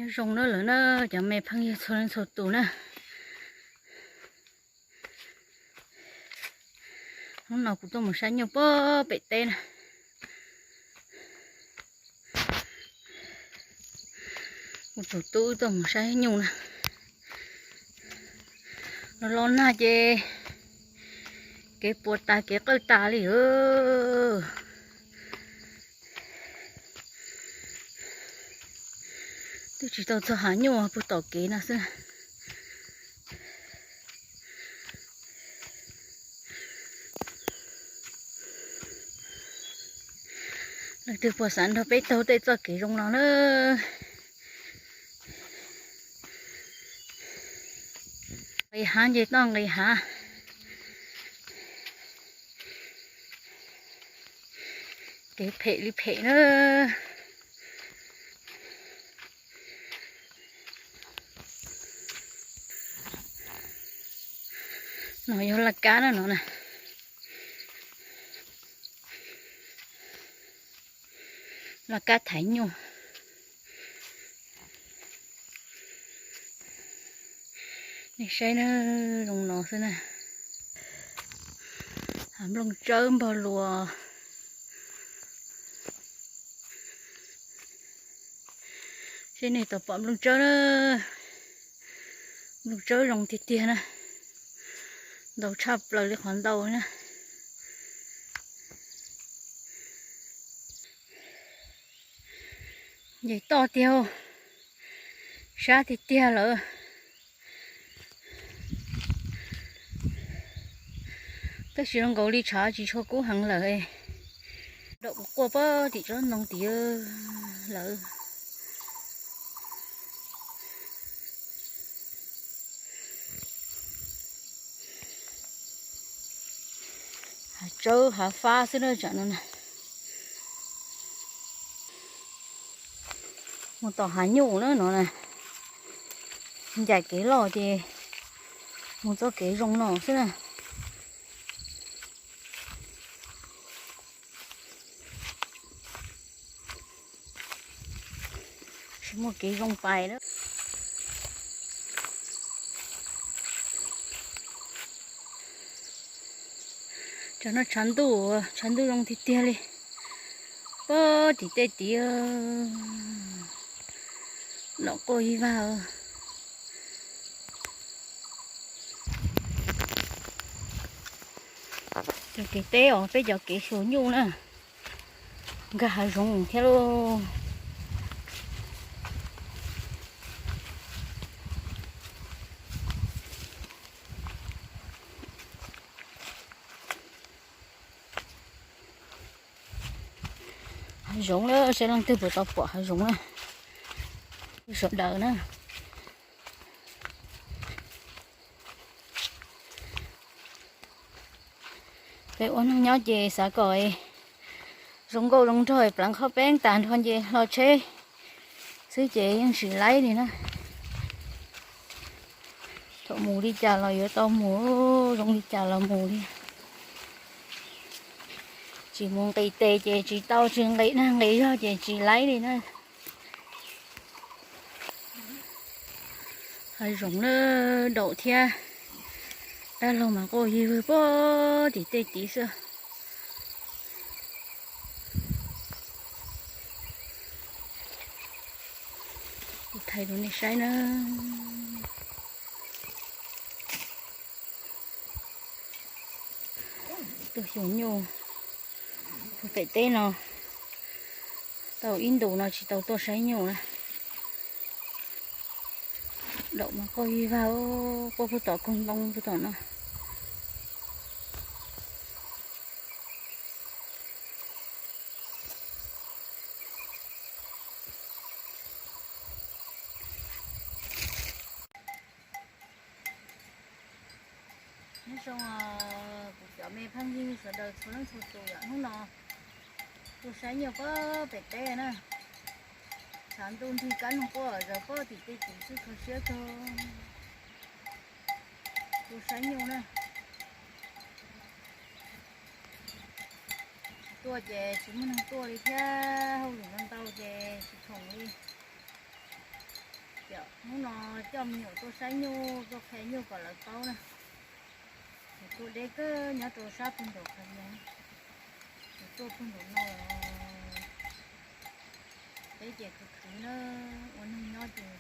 Zoo na lawm na, cov me phooj ywg txhua leej txhua tus na. Hnub no kuv tuaj mus saib nyuj pem teb na. Kuv tus tub tuaj mus saib nyuj na. Los los nag ces kev puas tas kev qawj tas li. Twb tsis tau txog hav nyuj puag tom kev no xwb. Leej twg puas xav nrog peb taug tej txoj kev zoo no na? Nqis hav ces toj nqis hav. Kev phem li phem na. No yog laj kab na no na. Laj kab thaiv nyuj. Nej saib na, zoo no xwb na. Hav nplooj tsawb npog luas. Seb nej tau pom nplooj tsawb na. Nplooj tsawb zoo tiag tiag na. Ntau tshaj plaws li qhov ntau na. Nce toj tiag, sab tiag tiag lawm. Tab sis zoo nkaus li tshav tsis tshua kub heev lawm. Daum quaj puag tim tsob ntoo tid lawm. Hav tsawb hav fab xwb na tsam no na. Mus tom hav nyuj na no na. Ncaim kev loj ces mus txoj kev zoo no xwb na. Tsis muaj kev zoo pais na. Tsam no tshav ntuj, tshav ntuj zoo tiag tiag li. Puag tim tej tid, los quaj ib vag. Cov kev teb os, peb cov kev xyuas nyuj na, nkag hav zoov thiab lauj. Hav zoov na, seb leej twg puas tau pom hav zoov na. Sawv daws na. Peb ua neej nyob ces xav kom zoo nkauj zoo nraug, pleev qhov peeb tas nrho ces hlo tsheb xwb ces yeej tsis laib li na. Thaum mus li cas los yuav tau mus, zoo li cas los mus li. Tsis mus nqis tes ces tsis tau, tsis nqis nag nqis zog ces tsis laib li na. Hav zoov na, daum thiab dab laug mas quaj yig vwg puag tim tej tid xwb. Kuv thaij rau nej saib na. Tuaj xyuas nyuj puag pem teb no tau ib ntus no tsis tau tuaj saib nyuj na. Daum mas quaj yig vag, quaj puag tom koog ntoo puag tom no. Nyob zoo kuv cov me phooj ywg sawv daws txhua leej txhua tus, yog hnub no tuaj saib nyuj puag pem teb na. Tshav ntuj nrig kab noog quaj zov puag tim tej tid xwb, kho siab kawg. Tuaj saib nyuj na. Tsis tuaj ces tsis muaj neeg tuaj li thiab, hauj lwm ntau ntau ces tsis khoom li. Hnub no coj me nyuam tuaj saib nyuj, tuaj qhia nyuj kom lawv paub na. Kuv tuaj deb kawg nyob rau sab puag nraum qhov no, kuv tuaj puag nraum no, peb ces khwv khwv na, ua neeg nyob ces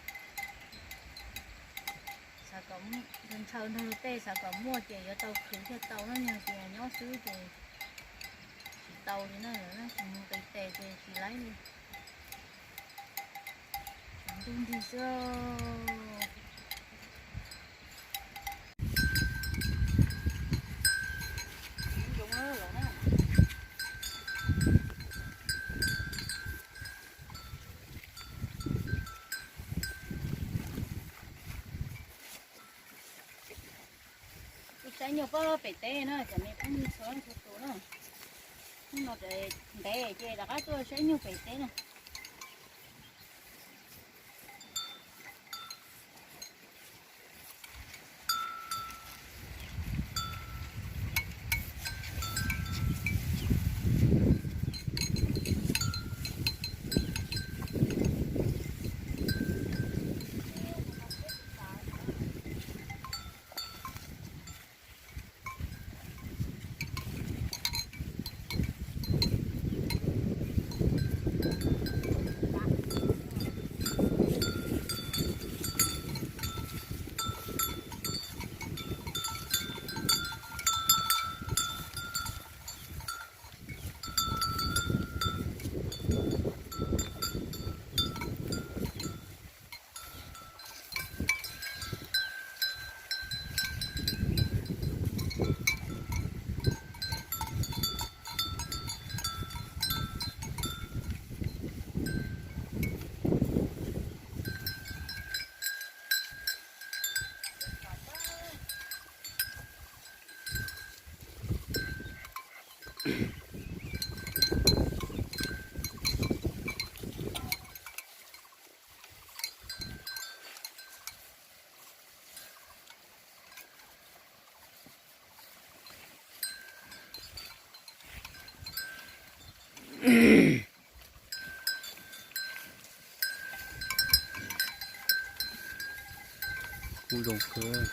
xav kom ntshaw ntshaw nrog luag tej, xav kom muaj ces yuav tau khwv thiaj tau na, yog tias nyob xwb ces tsis tau li na, tsis mus nqis tes ces tsis laib li. Tshav ntuj nrig xwb. Tuaj saib nyuj pab pem teb na, cov me phooj ywg txhua leej txhua tus na. Hnub no ntev ces rov qab tuaj saib nyuj pem teb na. Kuj zoo kawg.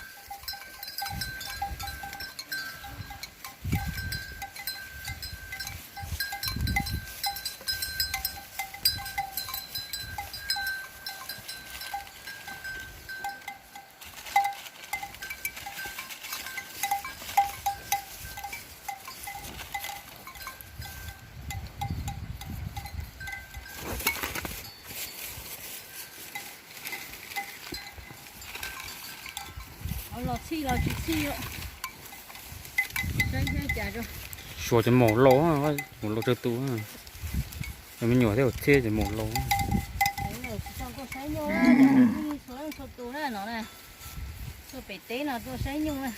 Los txhij los tsis txhij, saib saib cas. Suav cov maum laus, maum laus tsawg tus, cov me nyuam thiab txhij cov maum laus. Tuaj saib nyuj, txhua leej txhua tus na no na, tuaj pem teb no tuaj saib nyuj na.